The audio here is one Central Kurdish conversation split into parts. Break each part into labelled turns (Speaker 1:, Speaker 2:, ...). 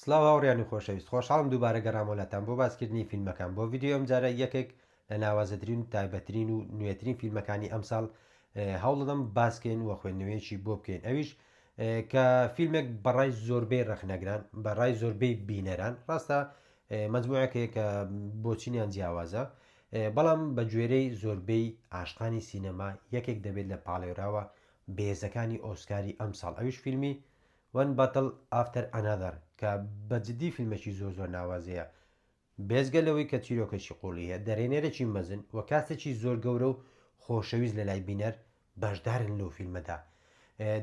Speaker 1: سڵاو هاوڕیانی خۆشەویست خۆشحاڵم دووبارە گەڕامەوە لاتان بۆ باسکردنی فیلمەکان بۆ ڤیدیۆی ئەمجارە یەکێک لە ناوازەترین و تایبەترین و نوێترین فیلمەکانی ئەمساڵ هەوڵدەدەم باسکەین و خوێندنەوەیەکی بۆ بکەین ئەویش کە فیلمێک بەڕای زۆربەی ڕەخنەگران بەڕای زۆربەی بینەران ڕاستە مەجموعەکەیە کە بۆچینیان جیاوازە بەڵام بە گوێرەی زۆربەی عاشقانی سینەما یەکێک دەبێت لە پاڵێوراوە بەهێزەکانی ئۆسکاری ئەمساڵ ئەویش فیلمی One Battle After Another کە بە جدی فیلمێکی زۆر زۆر ناوازەیە بێجگە لەوەی کە چیرۆکێکی قوڵی هەیە دەرهێنەرێکی مەزن و کاستێکی زۆر گەورە و خۆشەویست لەلای بینەر بەشدارن لەو فیلمەدا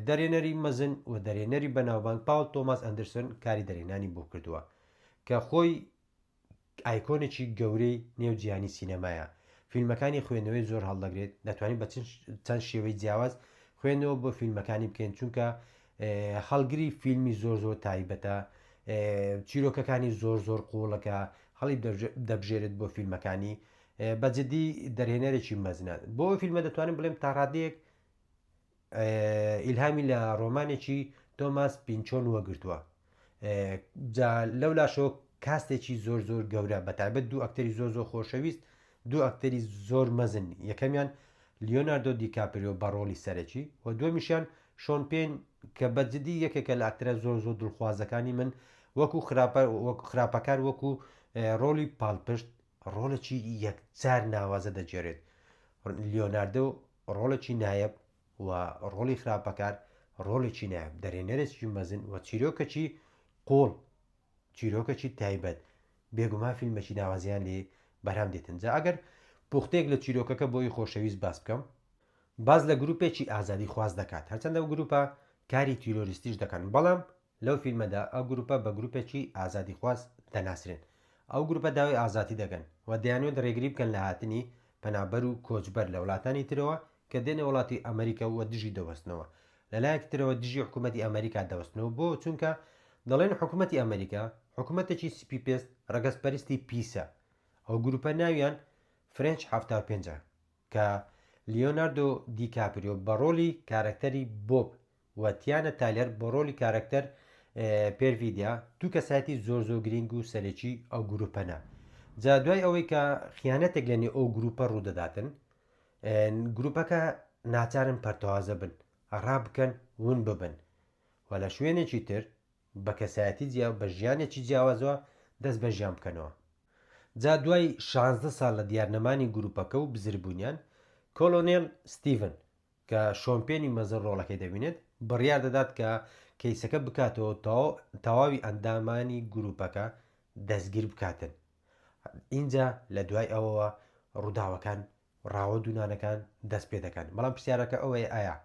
Speaker 1: دەرێنەری مەزن و دەرێنەری بەناوبانگ پاول تۆماس ئەندرسۆن کاری دەرهێنانی بۆ کردووە کە خۆی ئایکۆنێکی گەورەی نێو جیهانی سینەمایە. فیلمەکانی خوێندنەوەی زۆر هەڵدەگرێت، دەتوانین بە چەند شێوەی جیاواز خوێندنەوە بۆ فیلمەکانی بکەین، چونکە هەڵگری فیلمی زۆر زۆر تایبەتە، چیرۆکەکانی زۆر زۆر قووڵەکە هەڵی دەبژێرێت بۆ فیلمەکانی، بە جدی دەرهێنەرێکی مەزنە. بۆ ئەو فیلمە دەتوانم بڵێم تا ڕادەیەک ئیلهامی لە ڕۆمانێکی تۆماس پینچۆن وەگرتووە جا لەو لاشەوە کاستێکی زۆر زۆر گەورە بە تایبەت دوو ئەکتەری زۆر زۆر خۆشەویست دوو ئەکتەری زۆر مەزن یەکەمیان لیۆناردۆ دیکاپریۆ بە ڕۆڵی سەرەکی و دووەمیشیان شۆن پێن کە بە جدی یەکێکە لە ئەکتەرە زۆر زۆر دڵخوازەکانی من وەکو خراپە وەک خراپەکار وەکو ڕۆڵی پاڵپشت ڕۆڵێکی یەکجار ناوازە دەگێرێت لیۆناردۆ ڕۆڵێکی نایەب و ڕۆڵی خراپەکار ڕۆڵێکی نایاب، دەرهێنەرێکی مەزن و چیرۆکەکی قوڵ، چیرۆکەکی تایبەت، بێگومان فیلمێکی ناوازەیان لێ بەرهەم دێتن. جا ئەگەر پوختەیەک لە چیرۆکەکە بۆی خۆشەویست باس بکەم، باس لە گروپێکی ئازادیخواز دەکات، هەرچەندە ئەو گروپە کاری تیرۆریستیش دەکەن، بەڵام لەو فیلمەدا ئەو گروپە بە گروپێکی ئازادیخواز دەناسرێن. ئەو گروپە داوای ئازادی دەکەن و دەیانوێت ڕێگری بکەن لە هاتنی پەنابەر و کۆچبەر لە وڵاتانی ترەوە کە دێنە وڵاتی ئەمریکا و دژی دەوەستنەوە. لە لایەکی ترەوە دژی حکومەتی ئەمریکا دەوەستنەوە بۆ؟ چونکە دەڵێن حکومەتی ئەمریکا حکومەتێکی سپی پێست ڕەگەزپەرستی پیسە. ئەو گروپە ناویان فرێنچ 75 ە کە لیۆناردۆ دیکاپریۆ بە ڕۆڵی کارەکتەری بۆب و تیانە تایلەر بۆ ڕۆڵی کارەکتەر پێرڤیدیا دوو کەسایەتی زۆر زۆر گرینگ و سەرەکی ئەو گروپەنە جا دوای ئەوەی کە خیانەتێک لە نێو ئەو گروپە ڕوودەداتن گروپەکە ناچارن پەرتەوازە بن ڕابکەن ون ببن و لە شوێنێکی تر بە کەسایەتی جیا بە ژیانێکی جیاوازەوە دەست بە ژیان بکەنەوە. جا دوای 16 ساڵ لە دیارنەمانی گروپەکە و بزربوونیان کۆلۆنێل ستیڤن کە شۆن پێنی مەزن ڕۆڵەکەی دەبینێت، بڕیار دەدات کە کەیسەکە بکاتەوە و تەواوی ئەندامانی گروپەکە دەستگیر بکاتن. ئینجا لە دوای ئەوەوە ڕووداوەکان ڕاوە دوونانەکان دەست پێ دەکەن. بەڵام پرسیارەکە ئەوەیە ئایا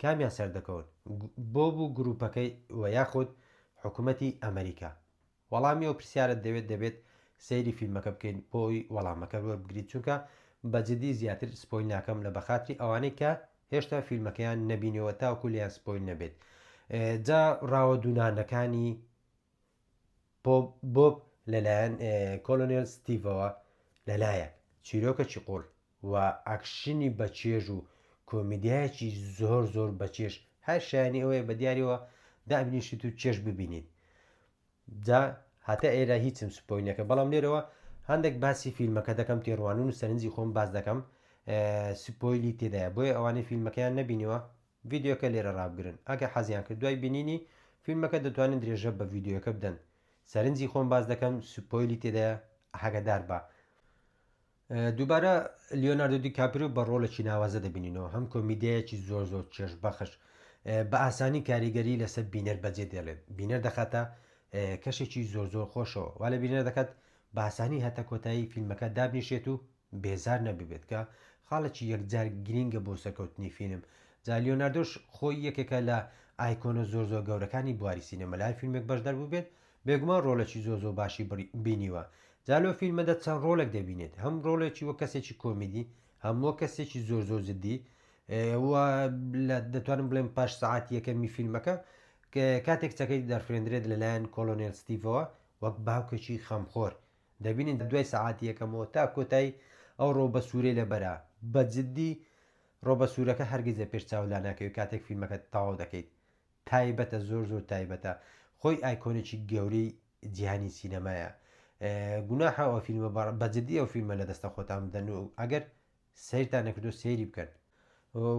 Speaker 1: کامیان سەردەکەون؟ بۆب و گروپەکەی و یاخود حکومەتی ئەمریکا؟ وەڵامی ئەو پرسیارەت دەوێت دەبێت سەیری فیلمەکە بکەیت بۆی وەڵامەکە وەربگریت چونکە بە جدی زیاتر spoil ناکەم لە بەخاتری ئەوانەی کە هێشتا فیلمەکەیان نەبینیوە تاوەکو لێیان spoil نەبێت جا ڕاوەدوونانەکانی بۆب لەلایەن کۆلۆنێل ستیڤەوە لەلایەک چیرۆکەکی قوڵ و ئەکشنی بەچێژ و کۆمیدیایەکی زۆر زۆر بەچێژ هەر شایانی ئەوەیە بە دیاریەوە دابنیشیت و چێژ ببینیت جا هەتا ئێرە هیچم spoil نەکە بەڵام لێرەوە هەندێک باسی فیلمەکە دەکەم تێڕوانون و سەرنجی خۆم باس دەکەم spoil ی تێدایە بۆیە ئەوانەی فیلمەکەیان نەبینیوە ڤیدیۆکە لێرە ڕابگرن ئەگەر حەزیان کرد دوای بینینی فیلمەکە دەتوانن درێژە بە ڤیدیۆکە بدەن سەرنجی خۆم باس دەکەم spoil ی تێدایە ئاگادار بە دووبارە لیۆناردۆ دیکاپریۆ بە ڕۆڵێکی ناوازە دەبینینەوە، هەم کۆمیدیایەکی زۆر زۆر چێژبەخش، بە ئاسانی کاریگەری لەسەر بینەر بەجێ دێڵێت، بینەر دەخاتە کەشێکی زۆر زۆر خۆشەوە، وا لە بینەر دەکات بە ئاسانی هەتا کۆتایی فیلمەکە دابنیشێت و بێزار نەببێت کە خاڵێکی یەکجار گرینگە بۆ سەرکەوتنی فیلم. جا لیۆناردۆش خۆی یەکێکە لە ئایکۆنە زۆر زۆر گەورەکانی بواری سینەما، لە هەر فیلمێک بەشدار بووبێت بێگومان ڕۆڵێکی زۆر زۆر باشی بینیوە جا لەو فیلمەدا چەند ڕۆڵێک دەبینێت هەم ڕۆڵێکی وەک کەسێکی کۆمیدی هەم وەک کەسێکی زۆر زۆر جدی و دەتوانم بڵێم پاش سەعات یەکەمی فیلمەکە کاتێک کچەکەی دەرفرێندرێت لەلایەن کۆلۆنێل ستیڤەوە وەک باوکێکی خەمخۆر دەبینین دوای سەعاتی یەکەمەوە تا کۆتایی ئەو ڕۆبە سوورەی لەبەرە بە جدی ڕۆبە سوورەکە هەرگیز لە پێش چاو لا ناکەوێت کاتێک فیلمەکە تەواو دەکەیت تایبەتە زۆر زۆر تایبەتە. خۆی ئایکۆنێکی گەورەی جیهانی سینەمایە. گوناحە ئەو فیلمە بە جدی ئەو فیلمە لە دەستە خۆتان بدەن و ئەگەر سەیرتان نەکردو سەیری بکەن.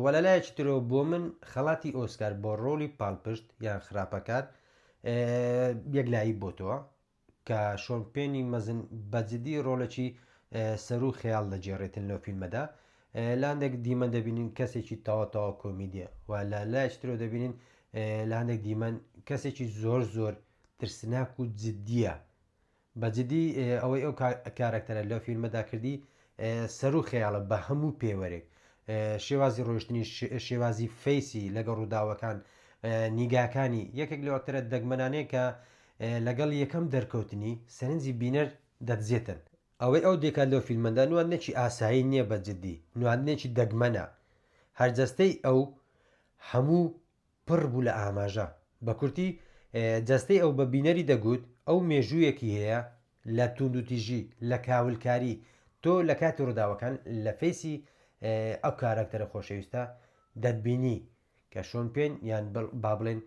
Speaker 1: وە لە لایەکی ترەوە بۆ من خەڵاتی ئۆسکار بۆ ڕۆڵی پاڵپشت یان خراپەکار یەکلایی بۆتەوە کە شۆن پێنی مەزن بە جدی ڕۆڵێکی سەروو خەیاڵ دەگێڕێتن لەو فیلمەدا. لە هەندێک دیمەن دەبینین کەسێکی تەواو تەواو کۆمیدیە و لە لایەکی ترەوە دەبینین لە هەندێک دیمەن کەسێکی زۆر زۆر ترسناک و جدیە. بە جدی ئەوەی ئەو کارەکتەرە لەو فیلمەدا کردی سەروو خەیاڵە بە هەموو پێوەرێک. شێوازی ڕۆیشتنی شێوازی face ی لەگەڵ ڕووداوەکان نیگاکانی یەکێک لەو ئەکتەرە دەگمەنانەیە کە لەگەڵ یەکەم دەرکەوتنی سەرنجی بینەر دەدزێتن. ئەوەی ئەو دەیکات لەو فیلمەدا نواندنێکی ئاسایی نییە بە جدی نواندنێکی دەگمەنە هەر جەستەی ئەو هەموو پڕ بوو لە ئاماژە بە کورتی جەستەی ئەو بە بینەری دەگوت ئەو مێژوویەکی هەیە لە توندوتیژی لە کاولکاری تۆ لە کاتی ڕووداوەکان لە face ی ئەو کاراکتەرە خۆشەویستە دەتبینی کە شۆن پێن یان با بڵێن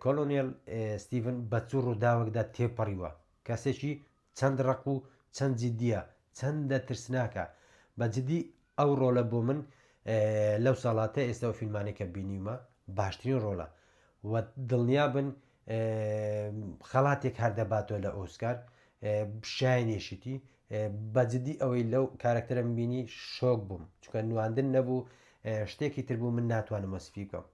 Speaker 1: کۆلۆنێل ستیڤن بە چ ڕووداوێکدا تێپەڕیوە، کەسێکی چەند ڕەق و چەند جیدییە، چەندە ترسناکە، بە جدی ئەو ڕۆلە بۆ من لەو ساڵە تا ئێستا ئەو فیلمانەی کە بینیومە باشترین ڕۆلە و دڵنیابن خەڵاتێک هەر دەباتەوە لە ئۆسکار شایەنیشیتی بە جدی ئەوەی لەو کارەکتەرەم بینی شۆک بووم چونکە نواندن نەبوو شتێکی تر بوو من ناتوانم وەسفی بکەم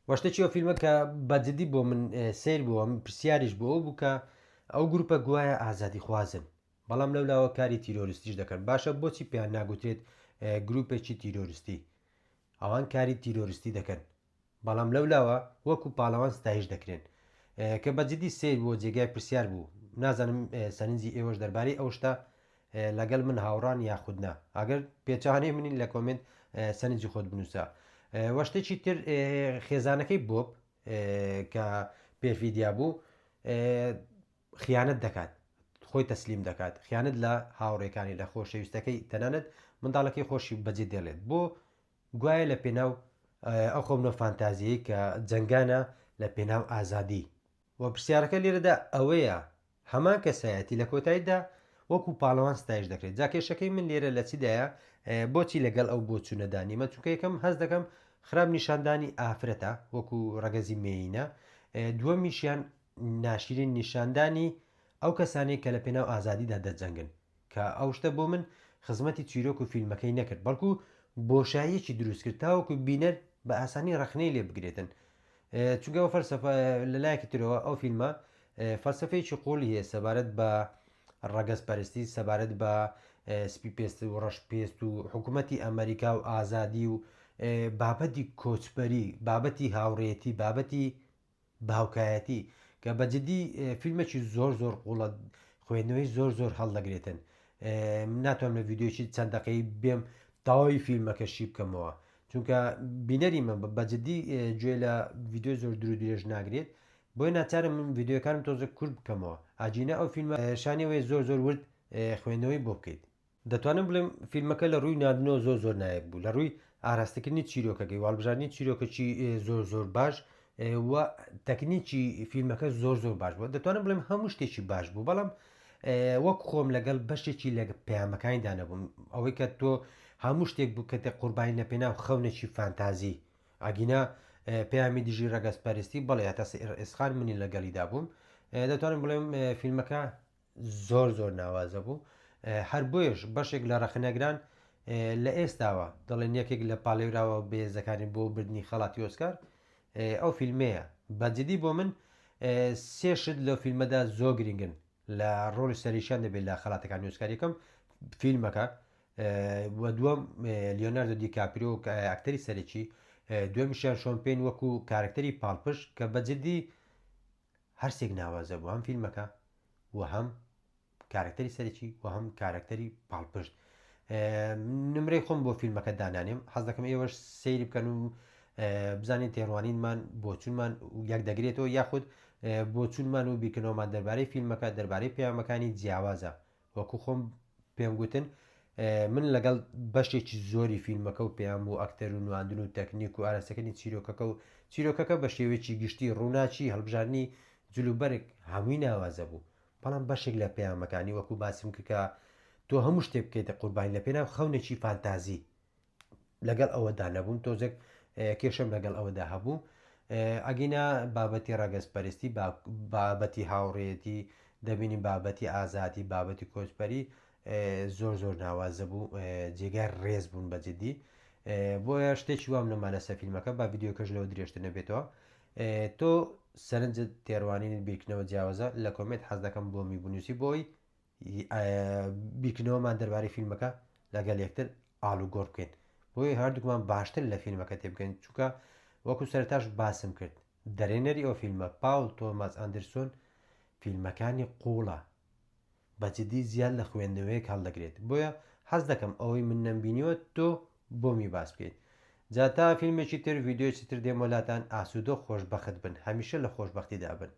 Speaker 1: وە شتێکی ئەو فیلمە کە بە جدی بۆ من سەیر بووە پرسیاریش بۆ ئەو بوو کە ئەو گروپە گوایە ئازادی خوازن بەڵام لەو لاوە کاری تیرۆریستیش دەکەن باشە بۆچی پێیان ناگوترێت گروپێکی تیرۆریستی ئەوان کاری تیرۆریستی دەکەن بەڵام لەولاوە وەکو پاڵەوان ستایش دەکرێن کە بە جدی سەیر بوو جێگای پرسیار بوو نازانم سەرنجی ئێوەش دەربارەی ئەو شتە لەگەڵ من هاوڕان یاخود نا ئەگەر پێچەوانەی منین لە comment سەرنجی خۆت بنووسە وە شتێکی تر خێزانەکەی بۆب کە پێرفیدیا بوو خیانەت دەکات خۆی تەسلیم دەکات خیانەت لە هاوڕێکانی لە خۆشەویستەکەی تەنانەت منداڵەکەی خۆشی بەجێ دێڵێت بۆ گوایە لە پێناو ئەو خەونە فانتازیەی کە جەنگانە لە پێناو ئازادی. وە پرسیارەکە لێرەدا ئەوەیە هەمان کەسایەتی لە کۆتاییدا وەکو پاڵەوان ستایش دەکرێت جا کێشەکەی من لێرە لە چیدایە بۆچی لەگەڵ ئەو بۆچوونەدا نیمە چونکە یەکەم هەست دەکەم خراپ نیشاندانی ئافرەتە وەکو ڕەگەزی مێینە دووەمیشیان ناشرین نیشاندانی ئەو کەسانەی کە لە پێناو ئازادیدا دەجەنگن کە ئەو شتە بۆ من خزمەتی چیرۆک و فیلمەکەی نەکرد بەڵکو بۆشاییەکی دروست کرد تاوەکو بینەر بە ئاسانی ڕەخنەی لێ بگرێتن چونکە ئەو فەلسەفە لە لایەکی ترەوە ئەو فیلمە فەلسەفەیەکی قوڵی هەیە سەبارەت بە ڕەگەزپەرستی سەبارەت بە سپی پێست و ڕەش پێست و حکوومەتی ئەمریکا و ئازادی و بابەتی کۆچبەری بابەتی هاوڕێتی بابەتی باوکایەتی کە بە جدی فیلمێکی زۆر زۆر قوڵە خوێندنەوەی زۆر زۆر هەڵدەگرێتن ناتوانم لە ڤیددیوکی چەند دقەی بێم تەواوی فیلمەکە شی بکەمەوە چونکە بینەری من بە جدی گوێ لە ڤیددیو زۆر درو درێژ ناگرێت بۆی ناچارم من ڤیددیوەکانم تۆزە کورت بکەمەوە ئاجینە ئەو فیلمە شانیەوەی زۆر زۆر ورد خوێندنەوەی بۆ بکەیت دەتوانم بڵێم فیلمەکە لە ڕووی ناردنەوە زۆر زۆر نایەب بوو لە ڕووی ئاراستەکردنی چیرۆکەکەی واڵبژاردنی چیرۆکەکی زۆر زۆر باش و تەکنیکی فیلمەکە زۆر زۆر باش بوو دەتوانم بڵێم هەموو شتێکی باش بوو بەڵام وەک خۆم لەگەڵ بەشێکی لە پەیامەکانیدا نەبووم ئەوەی کە تۆ هەموو شتێک بوو کە قوربانی لە پێناو خەونێکی فانتازی ئەگینا پەیامی دژی ڕەگەزپەرستی بەڵێ هەتا ئێسقان منی لەگەڵیدا بووم دەتوانم بڵێم فیلمەکە زۆر زۆر ناوازە بوو هەر بۆیەش بەشێک لە ڕەخنەگران لە ئێستاوە دەڵێن یەکێک لە پاڵێوراوە بەهێزەکانی بۆ بردنی خەڵاتی ئۆسکار ئەو فیلمەیە بە جدی بۆ من سێ شت لەو فیلمەدا زۆر گرنگن لە ڕۆڵی سەریشان دەبێت لە خەڵاتەکانی ئۆسکار یەکەم فیلمەکە و دووەم لیۆناردۆ دیکاپریۆ ئەکتەری سەرەکی دووەمیشیان شۆن پێن وەکو کارکتەری پاڵپشت کە بە جدی هەرسێک ناوازە بوو هەم فیلمەکە و هەم کارەکتەری سەرەکی و هەم کارەکتەری پاڵپشت نمرەی خۆم بۆ فیلمەکە دانانێم حەز دەکەم ئێوەش سەیری بکەن و بزانین تێڕوانینمان بۆچونمان یەک دەگرێتەوە یاخود بۆچونمان و بیرکردنەوەمان دەربارەی فیلمەکە دەربارەی پەیامەکانی جیاوازە وەکو خۆم پێم گوتن من لەگەڵ بەشێکی زۆری فیلمەکە و پەیام و ئەکتەر و نواندن و تەکنیک و ئاراستەکردنی چیرۆکەکە و چیرۆکەکە بە شێوەیەکی گشتی ڕووناکی هەڵبژاردنی. جلوبەرگ هەمووی ناوازە بوو بەڵام بەشێک لە پەیامەکانی وەکو باسم کرد کە تۆ هەموو شتێک بکەیتە قوربانی لە پێناو خەونێکی فانتازی لەگەڵ ئەوەدا نەبووم تۆزێک کێشەم لەگەڵ ئەوەدا هەبوو ئەگینا بابەتی ڕەگەزپەرستی بابەتی هاوڕێیەتی دەبینی بابەتی ئازادی بابەتی کۆچبەری زۆر زۆر ناوازە بوو جێگای ڕێز بوون بە جدی بۆیە شتێکی وام نەما لەسەر فیلمەکە با ڤیدیۆکەش لەوە درێژتر نەبێتەوە تۆ سەرنجت تێڕوانینت بیرکردنەوە جیاوازە لە comment حەز دەکەم بۆمی بنووسی بۆی بیرکردنەوەمان دەربارەی فیلمەکە لەگەڵ یەکتر ئاڵوگۆڕ بکەین بۆیە هەردووکمان باشتر لە فیلمەکە تێبگەین چونکە وەکو سەرتاش باسم کرد دەرێنەری ئەو فیلمە پاول تۆماس ئەندرسۆن فیلمەکانی قوڵە بە جدی زیاد لە خوێندنەوەیەک هەڵدەگرێت بۆیە حەز دەکەم ئەوەی من نەمبینیوە تۆ بۆمی باس بکەیت جا تا فیلمێکی تر ڤیدیۆیەکی تر دێمەوە لاتان ئاسوودە و خۆشبەخت بن هەمیشە لە خۆشبەختیدا بن.